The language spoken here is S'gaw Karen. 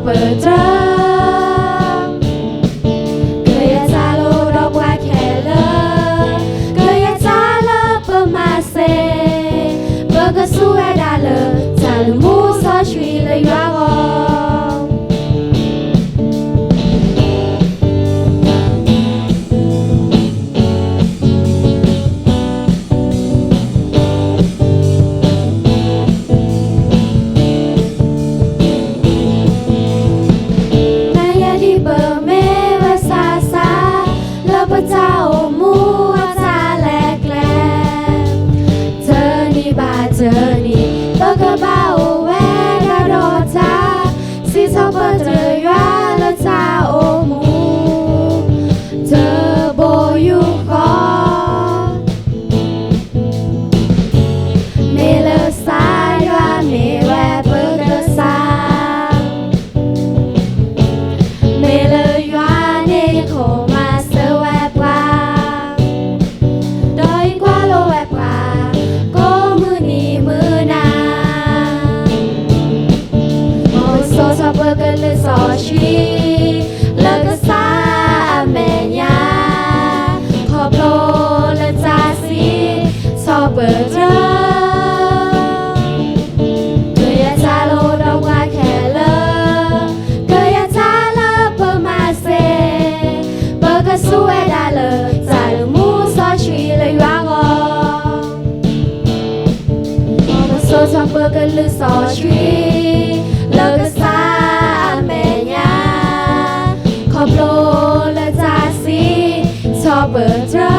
ပတြၢၤ, ကယဲၢ်တၢ်လၢအိၣ်ဒီးပှၤခဲလၢာ်, ကယဲၢ်တၢ်လၢပမၤစ့ၢ်, ပကစူၢ်ဝဲဒၣ်လၢ တၢ်လုၢ်မူစီဆှံလၢယွၤအဂီၢ်. နယဲၢ်ဒ်ပမ့ၢ်ဝဲစးစး လၢပတၢ်အိၣ်မူအတၢ်လဲၤကျဲ, တနံၤဘၣ်တနံၤ ပကဘၣ်အိၣ်ဝဲဒၣ်ဒီးတၢ် စံးထီၣ်ပတြၢၤယွၤလၢတၢ်အိၣ်မူ တဘိယူၢ်ဃီ, မ့ၢ်လၢကစၢ်ယွၤမ့ၢ်ဝဲပကစၢ်, မ့ၢ်လၢယွၤန့ၣ်ခိၣ်မၤစၢၤဝဲပှၤ, ဒီးဟံးကွၢ်လိာ်ဝဲပှၤ ကိးမုၢ်နံၤမုၢ်နၤ, မ်ပဆိၣ်ထီၣ်ပကလုၢ်စီဆှံ လၢကစၢ်အမဲာ်ညါ, ခီဖျိလၢတၢ်စံးထီၣ်ပတြၢၤ ကယဲၢ်တၢ်လၢအိၣ်ဒီးပှၤခဲလၢာ်, ကယဲၢ်တၢ်လၢပမၤစ့ၢ်, ပကစူၢ်ဝဲဒၣ်လၢ တၢ်လုၢ်မူစီဆှံလၢယွၤအဂီၢ်. မ်ပဆိၣ်ထီၣ်ပကလုၢ်စီဆှံ လၢကစၢ်အမဲာ်ညါ, ခီဖျိလၢတၢ်စံးထီၣ်ပတြၢၤ